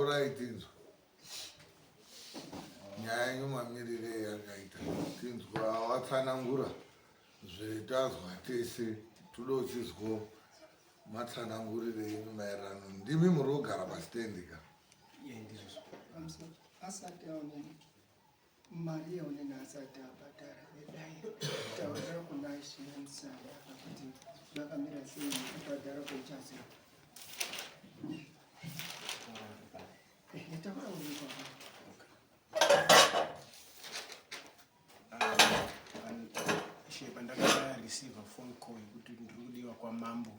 Taurai tinzwa nyaya yenyu mamirire yakaita tinzwa watsanangura zvetazwa tese toda uchizwa matsanangurire enyu maererano ndimi muri kugara pasitendi ka. Asati aone mari yaunenge asati abhadhara yedai taurira kuna Ishe Musaya apa kuti zvakamira sei kubhadhara kweichazo. Taura uri baba. Ishe, pandakareceiva phone call yekuti ndiri kudiwa kwamambo,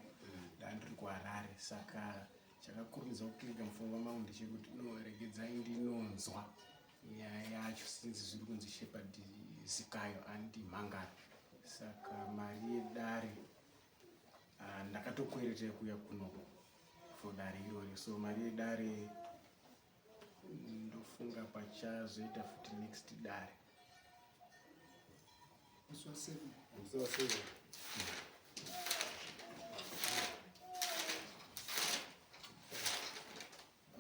ndandiri kuHarare, saka chakakurumidza kuklika mupfungwa mangu ndechekuti no, regedzai ndinonzwa nyaya yacho since zviri kunzi Shepherd Zikayo andimhangara. Saka mari yedare ndakatokwereta kuuya kunoko for dare irori, so mari yedare ndofunga pachazoita futi next dare. Musi wa 7. Musi wa 7.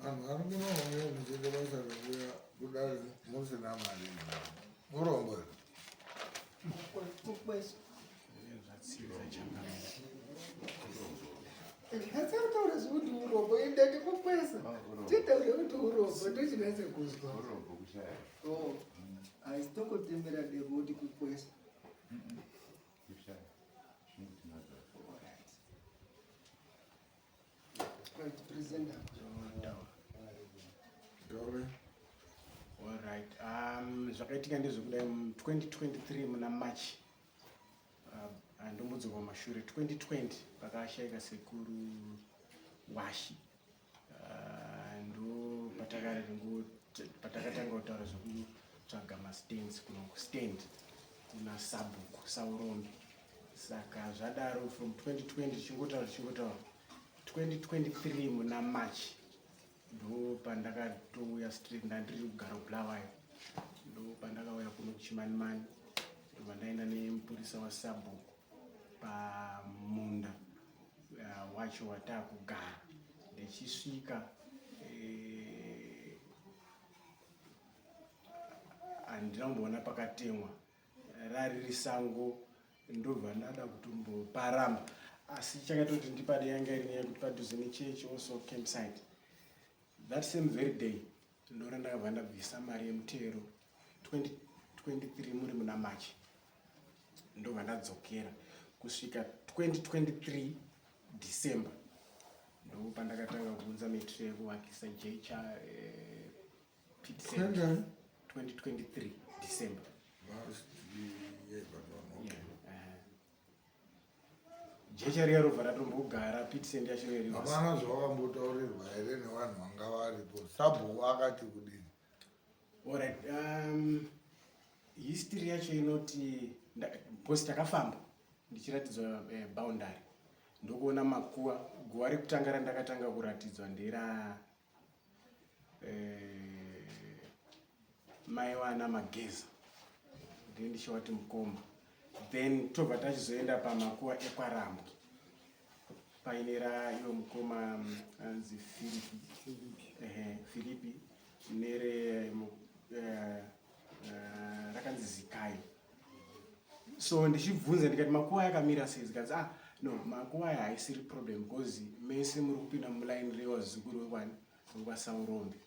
Vanhu vari kunouya muchiita basa rekuuya kudare musina mari, murombo here? Kukwesa. Zvatsiva changamire. Ndinatsa zvekuti urombo, ndati kukwesa. Titaure kuti urombo ndochinatse kuzwa. Urombo kushaya. Oh, haisi tongotemera demo kuti kukwesa. Kushaya. Zvinotinadza. Alright. Right, present. Taure. Alright, zvakaitika ndezvekudai, mu 2023 muna March, handombodzoka kumashure, 2020 pakashaika sekuru Washi, ndo patakatanga kutaura zvekutsvaga mastands kuno stand kuna sabhuku Saurombe. Saka zvadaro, from 2020 tichingotaura, tichingotaura, 2023 muna March ndo pandakatouya straight. Ndandiri kugara kuBulawayo, ndo pandakauya kuno kuChimanimani, ndobva ndaenda nemupurisa wasabhuku pamunda wacho wataakugara. Ndichisvika, handina kumboona pakatemwa, rariri sango. Ndobva ndada kutomboparamba, asi chakatoti ndipade yanga iri nyaya yekuti padhuze nechechi, also campsite. That same very day ndora ndakabva ndabvisa mari yemutero 2023 muri muna March, ndobva ndadzokera kusvika 2023 December, ndo pandakatanga kuunza material yekuvakisa jecha, pit sand. 2023 December. Last year, but one, okay. Yeah. Jecha riya robva ratombogara, pit sand yacho iri. Hapana zvawakambotaurirwa here nevanhu vanga varipo? Sabhuku akati kudini? Alright, history yacho inoti because takafamba ndichiratidzwa boundary, ndokuona makuva. Guva rekutanga randakatanga kuratidzwa ndera mai vana Mageza, then ndichiwati mukoma, then tobva tachizoenda pamakuva ekwaRambwe paine raivo mukoma anzi Filipi, ehe, Filipi, nere rakanzi Zikayo. So ndichibvunza ndikati makuva yakamira sei, zikanzi, "Ah no, makuva aya haisiri problem because mese muri kupinda mulaini rewazukuru wekwani, wekwaSaurombe.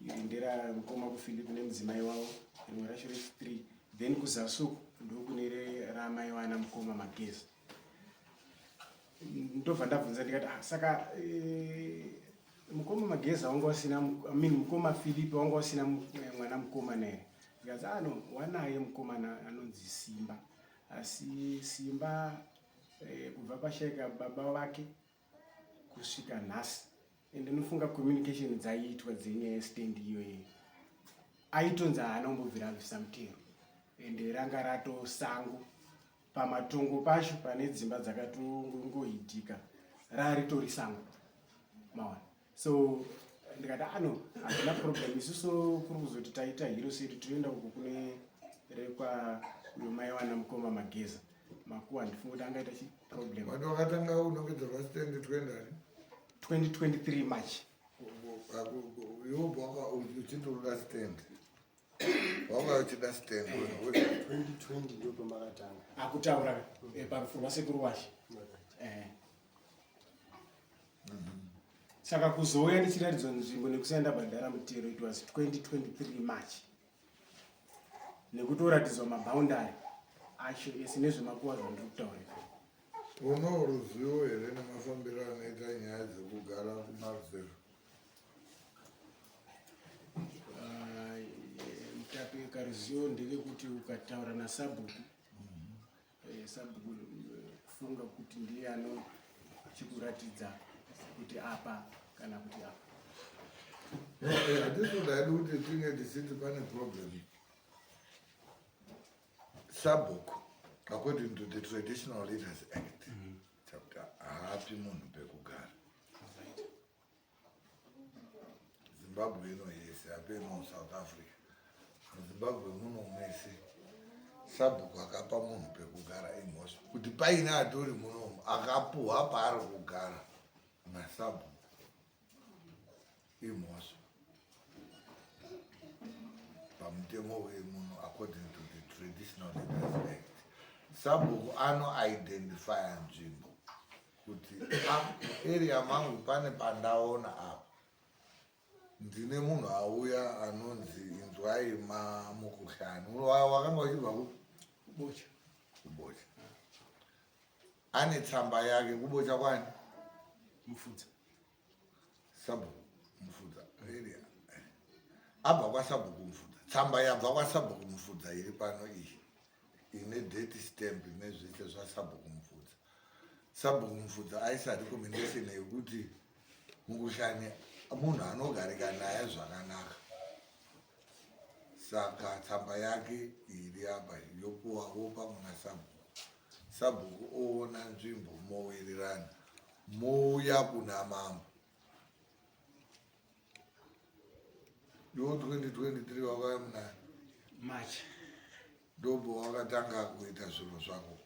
Iri ndera mukoma kuFilipi nemudzimai wavo, rimwe racho rechi3, then kuzasuku ndokune ramai vana mukoma Magezi." Ndobva ndabvunza ndikati, "Ah, saka mukoma Mageza wanga wasina, I mean, mukoma Filipi wanga wasina mwana mukomana here?" Ndikati, "Ah no, wanaye mukomana anonzi Simba, asi Simba kubva pashaika baba vake kusvika nhasi, and ndinofunga communication dzaiitwa dzenyaya yestand iyoyo, aitonzi haana kumbobvira abvisa mutero, ende ranga ratosango pamatongo pacho pane dzimba dzakatongohitika, raritori sango." Maona? So ndikati, "Ano ah, hazvina problem, isusu kuri kuzoti taita hero sedu, tinoenda uko kune rekwa uyo mai wana mukoma Mageza makuwa, handifungi kuti angaita chiproblem." Wati wakatanga unongedzerwa stand 20 2023 March. Iwe wanga uchiti unoda stand. Wanga uchida stand. 2020 ndipo pamakatanga. Akutaura eh, parufu rwasekuru washe. Eh. Saka kuzouya ndichiratidzwa nzvimbo nekusiya ndabhadhara mutero it was 2023 March. Nekutoratidzwa maboundary acho ese nezvemakuva zvandiri kutaura izvi. Uno ruzivo here nemafambiro anoita nyaya dzekugara kumaruzevha? Ah, mutape karuzivo ndekekuti ukataura nasabhuku eh, sabhuku eh, kufunga kuti ndiye anochikuratidza kuti apa kana kuti apa. Eh, hatisi kuda hedu kuti tinge tichiti pane problem. Sabhuku according to the Traditional Leaders Act chapter haapi munhu pekugara. Zimbabwe ino yese hapeno South Africa. MuZimbabwe muno mese sabhuku akapa munhu pekugara imhosva. Kuti paine atori munomu akapuhwa paari kugara nasabhuku imhosva pamutemo wemuno according to the Traditional Leaders Act. Sabhuku anoidentifya nzvimbo kuti area mangu pane pandaona apa ndine munhu auya anonzi inzwai mamukuhlani. Wakanga uchibva kupi? Kubocha. Kubocha. Ane tsamba yake kubocha kwani? Mufudza. Sabhuku Mufudza area. Abva kwasabhuku Mufudza. Tsamba yabva kwasabhuku Mufudza iri pano iyi. Ine date stamp nezvese zvasabhuku Mufudza. Sabhuku Mufudza aisa recommendation yekuti mukuhlani munhu anogarika naye zvakanaka. Saka tsamba yake iri apa yopuwa wopa muna sabhuku. Sabhuku oona nzvimbo mowirirana mouya kuna mambo. Ndo 2023 wakauya muna March. Ndopo wakatanga kuita zviro zvako.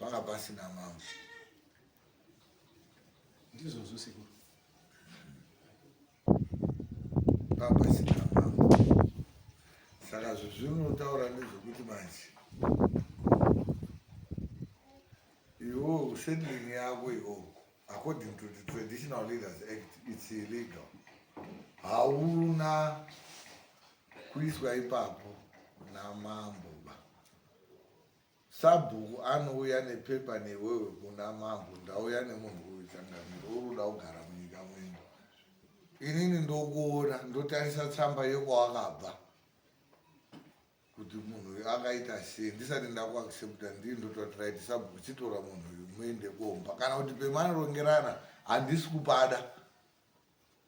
Panga pasina mambo. Ndizvozvo sekuru. Panga pasina mambo. Saka zvinotaura ndezvekuti manje iwo settling yako iwo according to the Traditional Leaders Act it's illegal. Hauna kuiswa ipapo namambo ba. Sabhuku anouya nepepa newewe kuna mambo, ndauya nemunhu uyu changamire uri kuda kugara munyika mwenyu. Inini ndokuona ndotarisa tsamba yekwawakabva kuti munhu uyu akaita sei ndisati ndakuaccepta ndii ndototi right sabhuku chitora munhu uyu muende komba kana kuti pemanorongerana handisi kupada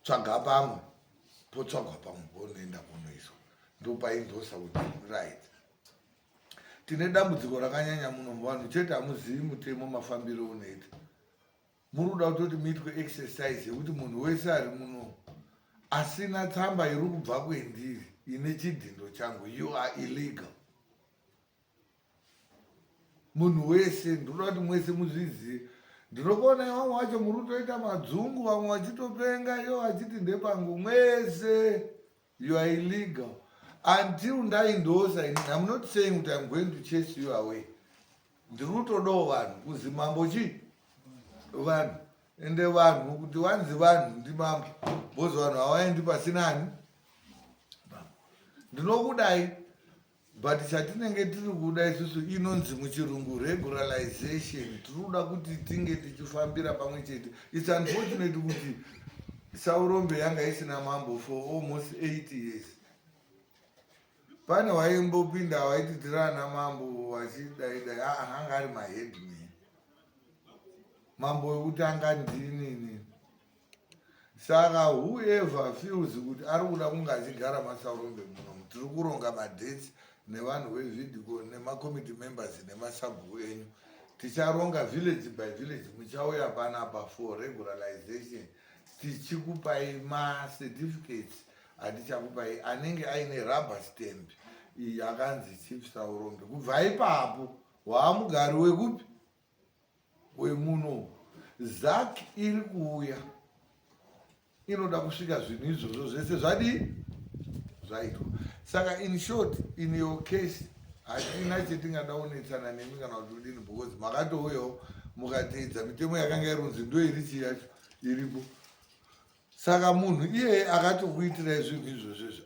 tsvaga pamwe potsvagwa pamwe ponoenda ponoiswa ndopaindosa kuti right. Tine dambudziko rakanyanya muno vanhu chete hamuzivi mutemo mafambiro unoita. Muri kuda kutoti muitwe exercise yekuti munhu wese ari muno asina tsamba iri kubva kwendiri ine chidhindo changu you are illegal. Munhu wese ndinoda kuti mwese muzvizive. Ndinokuona vamwe vacho muri kutoita madzungu vamwe vachitopenga iyo vachiti ndepangu mwese you are illegal until ndaindosa ini. I'm not saying kuti I'm going to chase you away. Ndiri kutodawo vanhu kuzi mambo chii vanhu ende vanhu kuti vanzi vanhu ndimambo because vanhu havaendi pasina ani. Ndinokudai but chatinenge tiri kuda isusu inonzi muchirungu regularization. Tiri kuda kuti tinge tichifambira pamwe chete. It's unfortunate kuti Saurombe yanga isina mambo for almost 8 years. Pane waimbopinda waiti tiri ana mambo vachidaidai anga ari maheadman. Mambo wekutanga ndinini. Saka whoever feels kuti ari kuda kunge achigara maSaurombe muno, tiri kuronga madates nevanhu veVidco nemacommittee members nemasabhuku enyu. Ticharonga village by village, muchauya panapa for regularization tichikupai macertificates atichakupai anenge aine rubber stamp iyi yakanzi Chief Saurombe. Kubva ipapo waamugari wekupi wemuno. ZAC iri kuuya. Inoda kusvika zvinhu izvozvo zvese zvadii zvaitwa. Saka in short, in your case hatina chetingada kunetsana nemi kana kuti kudini, because makatouyawo mukateedza mitemo yakanga irunzi ndo iri chii yacho iripo. Saka munhu iyeye akatokuitirai zvinhu izvozvo izvo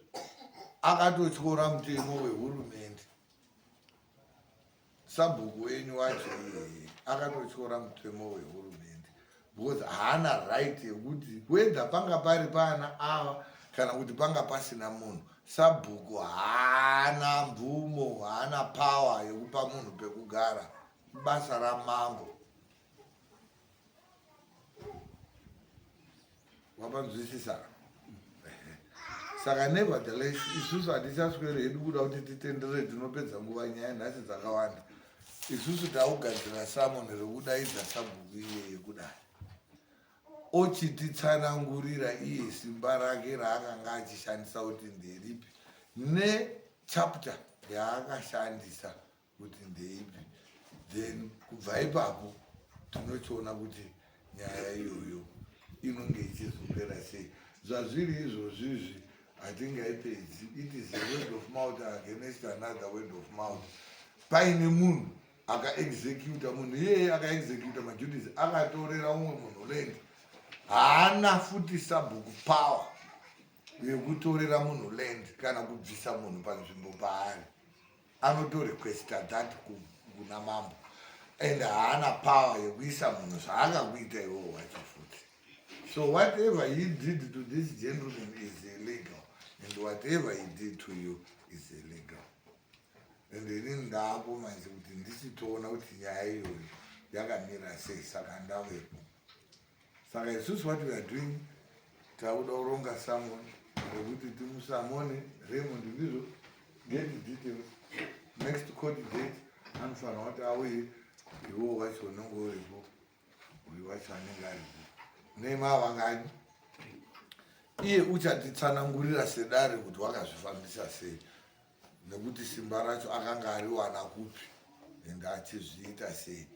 akatotyora mutemo wehurumende. Sabhuku wenyu wacho iyeye akatotyora mutemo wehurumende because haana right yekuti whether panga pari paana ava kana kuti panga pasina munhu, sabhuku haana mvumo, haana power yekupa munhu pekugara. Basa ramambo. Wapanzwisisa? Saka nevertheless isusu hatichaswere hedu kuda kuti titendere, tinopedza nguva, nyaya nhasi dzakawanda. Isusu takugadzira samoni rekudaidza sabhuku iyeye kudai ochititsanangurira iye simba rake raakanga achishandisa kuti nderipi nechapter yaakashandisa kuti ndeipi, then kubva ipapo tinochiona kuti nyaya iyoyo inonge ichizopera sei. Zvazviri izvozvizvi hatingaipedzi. It is a word of mouth against another word of mouth. Paine munhu akaexecuta, munhu iyeye akaexecuta maduties, akatorera umwe munhu land. Haana futi sabhuku power yekutorera munhu land kana kubvisa munhu panzvimbo paari. Anotorequesta that kuna mambo, and haana power yekuisa munhu zvaakakuita iwowo wacho futi. So whatever he did to this gentleman is illegal, and whatever he did to you is illegal. And inini ndaapo manje kuti ndichitoona kuti nyaya iyoyo yakamira sei. Saka ndavepo. Saka isusu what we are doing, takuda kuronga summon rekuti timusamone Raymond, ndizvo, get details. Next court date anofanira kuti auye, iwo wacho unenge uripo, uyu wacho anenge aripo nemavangani. Iye uchatitsanangurira sedare kuti wakazvifambisa sei, nekuti simba racho akanga ariwana kupi and achizviita sei.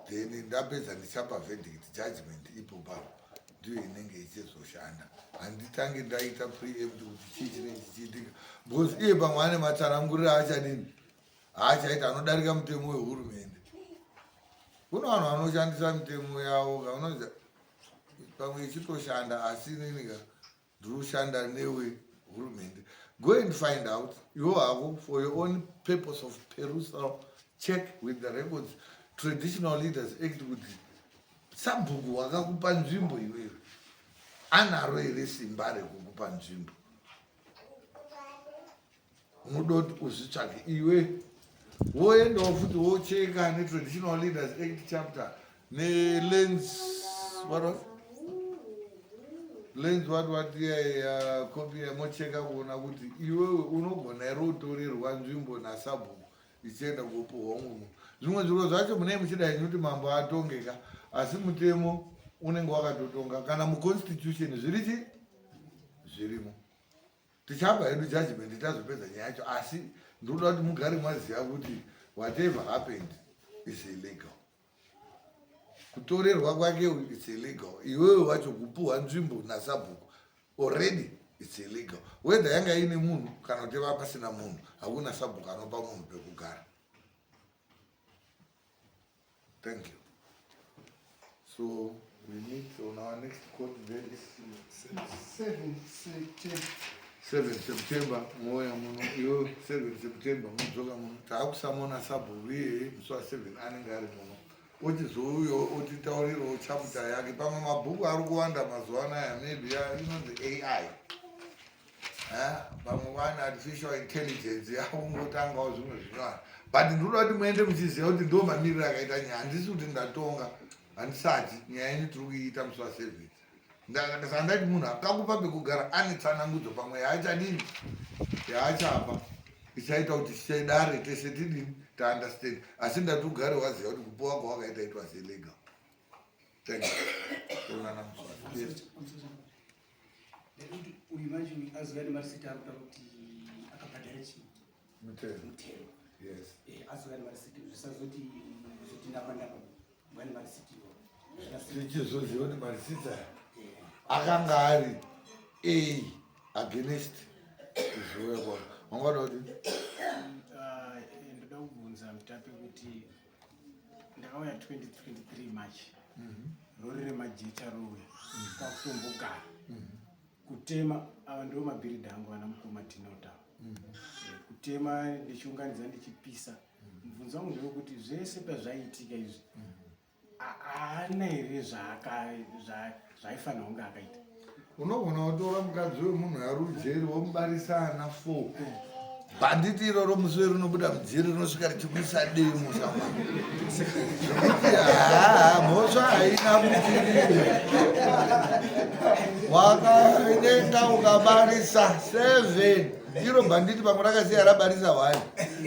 Then ndapedza ndichapa verdict, judgment ipo papo ndiyo inenge ichizoshanda. Handitange ndaita preempt kuti chii chinenge chichiitika, because iye pamwe ane matsananguriro achadini haachaita anodarika mutemo wehurumende. Kuna vanhu vanoshandisa mitemo yavo kaunoza pamwe ichitoshanda, asi inini ka ndiri kushanda newe hurumende. Go and find out iwo hako for your own purpose of perusal. Check with the records, Traditional Leaders Act, kuti sabhuku wakakupa nzvimbo iwewe anaro here simba rekukupa nzvimbo. Unoda kuti uzvitsvake iwe, woendawo futi wocheka neTraditional Leaders Act chapter nelands, what was lands, what iya copy yamocheka kuona kuti iwewe unogona here utorerwa nzvimbo nasabhuku ichienda kopuhwa umwe munhu. Zvimwe zviro zvacho munee muchida henyu kuti mambo atongeka, asi mutemo unenge wakatotonga kana muconstitution zviri chi zvirimo. Tichapa hedu judgment tazopedza nyaya yacho, asi ndinoda kuti mugare maziva kuti whatever happened is illegal. Kutorerwa kwake it's illegal. Iwewe wacho kupuhwa nzvimbo nasabhuku already it's illegal, whether yanga ine munhu kana kuti va pasina munhu. Hakuna sabhuku anopa munhu pekugara. Thank you. So we meet on our next court date. 7 September. 7 September mouya muno. Iwe 7 September mudzoka muno, taakusamona sabhuku iyeye musi wa7 anenge ari muno, ochizouyawo otitaurirawo chapter yake. Pamwe mabhuku ari kuwanda mazuva anaya, maybe inonzi AI, pamwe vane artificial intelligence yakungotangawo zvimwe zvinyowani. But ndinoda kuti muende muchiziva kuti ndo mamiriro akaita nyaya. Handisi kuti ndatonga, handisati. Nyaya yenyu tiri kuiita musi wa7. Saka ndati munhu akakupa pekugara ane tsanangudzo pamwe yaachadini yaachapa ichaita kuti sedare tese tidini taunderstand. Asi ndati ugare waziva kuti kupuwa kwawakaita it was illegal. Thank you. Toonana musi wa yes. Ndekuti uyu manje aziva nemarisiti ari kutaura kuti akabhadhara chii? Mutero. Mutero. Yes. Aziva nemarisiti, zvisazoti zoti ndapa ndapa vane marisiti. Tichizoziva kuti marisiti aya. Akanga ari a against kuzouya kwako. Wanga wada kuti Ndoda kubvunza Mutape kuti ndakauya 2023 March, rori remajecha rouya kwakutombogara kutema. Ava ndiwo mabhiridha angu, ana mukoma Tinota. Kutema ndichiunganidza ndichipisa. Mubvunzo wangu ndewekuti zvese pazvaiitika izvi, haana here zvaifanira kunge akaita? Unogona kutora mukadzi wemunhu ari ujeri, womubarisa ana 4. Bhanditi iroro musi werinobuda mujeri rinosvika richikuisa demo shamwari, zvekuti haa, mhosva haina kutirire. Wakaenga ukabarisa 7, iro bhanditi pamwe rakasiya rabarisa 1,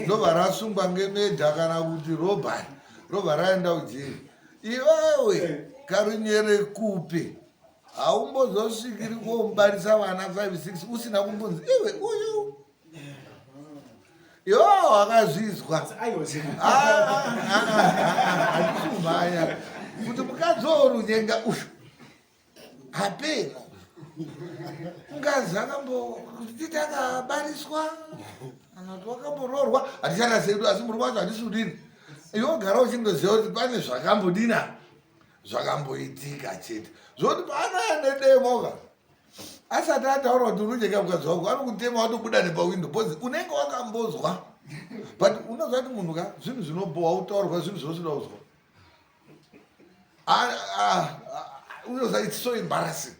ndobva rasungwa ngemedha kana kuti robhari, robva raenda ujeri. Iwewe karunyere kupe haumbozosvikiri kuomubarisa vana 5 6 usina kumbonzi iwe uyu iwo wakazvizwa. Aiwa. Handisi kumhanya kuti mukadzi worunyenga uyu hapeno ngazi akambo kuti titi akabariswa kana kuti wakamboroorwa, hatichana sedu, asi murume wacho handisi kudini. Iwe gara uchindoziva kuti pane zvakambodina, zvakamboitika chete, zvokuti paanouya nedemoka asati ataura kuti unonyeka mukadzi wako, anokutema watobuda nepawindo, because unenge wakambozwa. But unoziva kuti munhu ka zvinhu zvinobhowa kutaurwa, zvinhu zvinosida kuzwa. Unoziva, it's so embarrassing.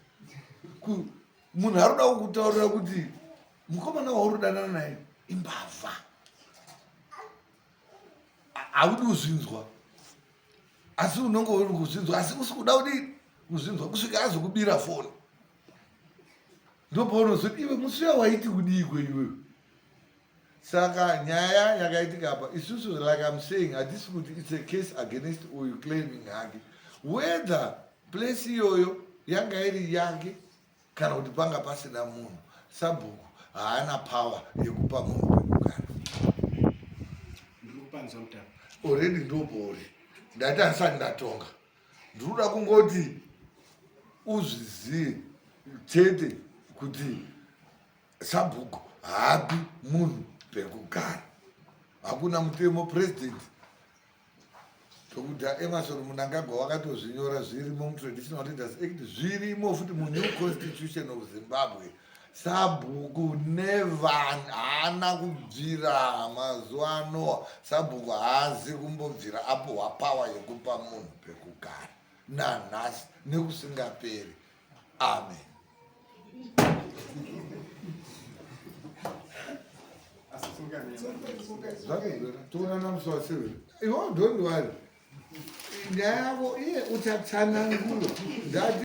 Munhu ari kuda kukutaurira kuti mukomana wauri kudanana naye imbavha, haudi kuzvinzwa, asi unonge uri kuzvinzwa, asi usi kuda kudii kuzvinzwa kusvika azokubira foni. Ndopaunozoti iwe musi uya waiti kudii kweiwewe? Saka nyaya yakaitika apa, isusu, like I'm saying, hatisi kuti it's a case against uyu claiming hake whether place iyoyo yanga iri yake kana kuti panga pasina munhu. Sabhuku haana power yekupa munhu pekugara. Ndiri kupanzwa, Mutape. Already ndopori ndati handisati ndatonga, ndinoda kungoti uzvizive chete kuti sabhuku haapi munhu pekugara, hakuna mutemo. President Dr Emmerson Mnangagwa wakatozvinyora, zvirimo muTraditional Leaders Act, zvirimo futi munew Constitution of Zimbabwe. Sabhuku never, haana kubvira mazuva anoa, sabhuku haazi kumbobvira apuhwa power yekupa munhu pekugara, nanhasi nekusingaperi. Amen. Zvakazvera, toonana musi wa7. Iwo, don't worry, nyaya yavo iye uchatsanangura ndati.